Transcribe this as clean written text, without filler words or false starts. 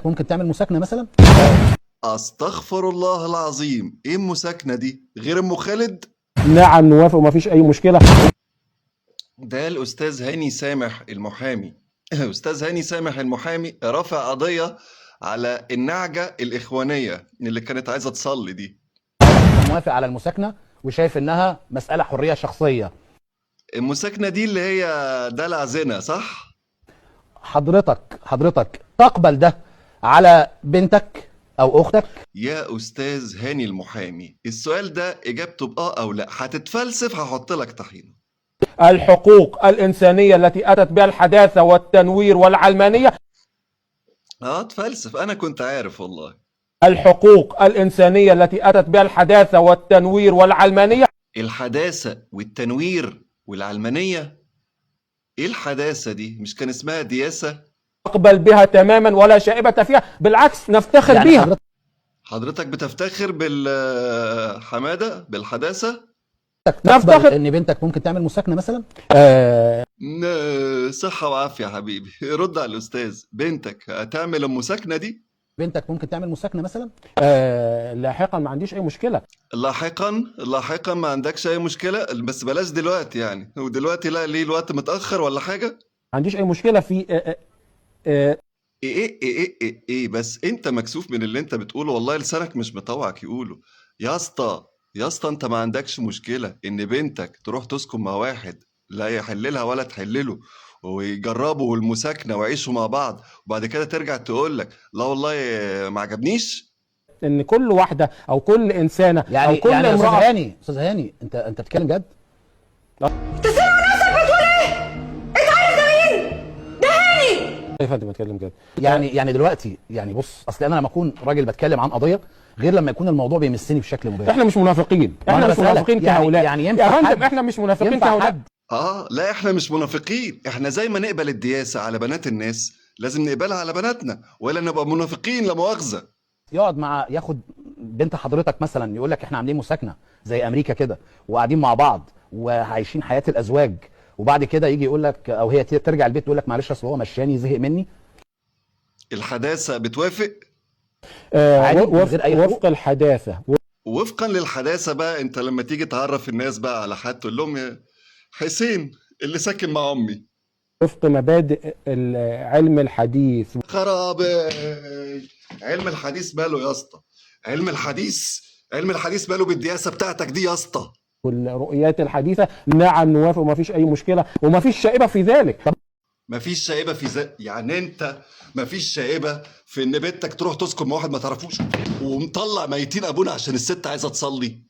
ممكن تعمل مساكنه مثلا؟ استغفر الله العظيم، ايه المساكنه دي غير ام خالد؟ نعم نوافق وما فيش اي مشكلة. ده الاستاذ هاني سامح المحامي. استاذ هاني سامح المحامي رافع قضية على النعجه الاخوانيه اللي كانت عايزه تصلي دي. موافق على المساكنه وشايف انها مسالة حرية شخصية. المساكنه دي اللي هي دلع زنا، صح؟ حضرتك تقبل ده على بنتك او اختك؟ يا استاذ هاني المحامي، السؤال ده اجابته باه او لا، هتتفلسف هحط لك طحينه. الحقوق الانسانية التي اتت بها الحداثة والتنوير والعلمانيه. اتفلسف، انا كنت عارف والله. الحقوق الانسانية التي اتت بها الحداثة والتنوير والعلمانيه. الحداثة والتنوير والعلمانيه؟ ايه الحداثة دي؟ مش كان اسمها دياسه؟ نقبل بها تماما ولا شائبة فيها، بالعكس نفتخر يعني بها. حضرتك بتفتخر بالحماده بالحداثه؟ حضرتك تقبل نفتخر. ان بنتك ممكن تعمل مساكنه مثلا؟ صحة وعافيه يا حبيبي. رد على الاستاذ، بنتك هتعمل المساكنه دي؟ بنتك ممكن تعمل مساكنه مثلا؟ لاحقا ما عنديش اي مشكلة. لاحقا، لاحقا ما عندكش اي مشكلة، بس بلاش دلوقتي يعني. ودلوقتي لا، ليه الوقت متاخر ولا حاجة؟ ما عنديش اي مشكلة في ايه ايه ايه ايه ايه، بس انت مكسوف من اللي انت بتقوله والله، لسانك مش مطوعك يقوله. يا اسطى يا اسطى، انت ما عندكش مشكلة ان بنتك تروح تسكن مع واحد لا يحللها ولا تحلله، ويجربوا المساكنه ويعيشوا مع بعض، وبعد كده ترجع تقول لك لا والله ما عجبنيش؟ ان كل واحدة او كل انسانه يعني او كل يعني يا استاذ امراة. هاني، استاذ هاني، انت بتتكلم جد؟ تسمع نفسك بتقول ايه؟ انت عارف ده مين؟ ده هاني. يا فندم بتكلم جد. يعني دلوقتي يعني بص، اصل انا لما اكون راجل بتكلم عن قضية غير لما يكون الموضوع بيمسني بشكل مباشر. احنا مش منافقين، ما احنا أنا مش بسألك، منافقين كهؤلاء. يعني ينفع يا فندم حد، احنا مش منافقين ينفع كهؤلاء. حد لا احنا مش منافقين، احنا زي ما نقبل الدياسه على بنات الناس لازم نقبلها على بناتنا، ولا نبقى منافقين لا مؤاخذة. يقعد مع، ياخد بنت حضرتك مثلا يقول لك احنا عاملين مساكنه زي امريكا كده وقاعدين مع بعض وعايشين حياة الازواج، وبعد كده يجي يقول لك، او هي ترجع البيت تقول لك معلش اصل هو مشاني زهق مني. الحداثة بتوافق؟ عادي، من غير أي حقوق. وفق الحداثة. وفقا للحداثة بقى، انت لما تيجي تعرف الناس بقى على حد تقول لهم يا حسين اللي ساكن مع امي. وفق مبادئ العلم الحديث. خرابي، علم الحديث ماله يا اسطى؟ علم الحديث، علم الحديث ماله بالدياسه بتاعتك دي يا اسطى؟ والرؤيات الحديثة. نعم نوافق وما فيش اي مشكلة وما فيش شائبة في ذلك. مفيش شائبة في ذلك؟ يعني انت مفيش شائبة في ان بنتك تروح تسكن مع واحد ما تعرفوش ومطلع ميتين ابونا عشان الست عايزه تصلي؟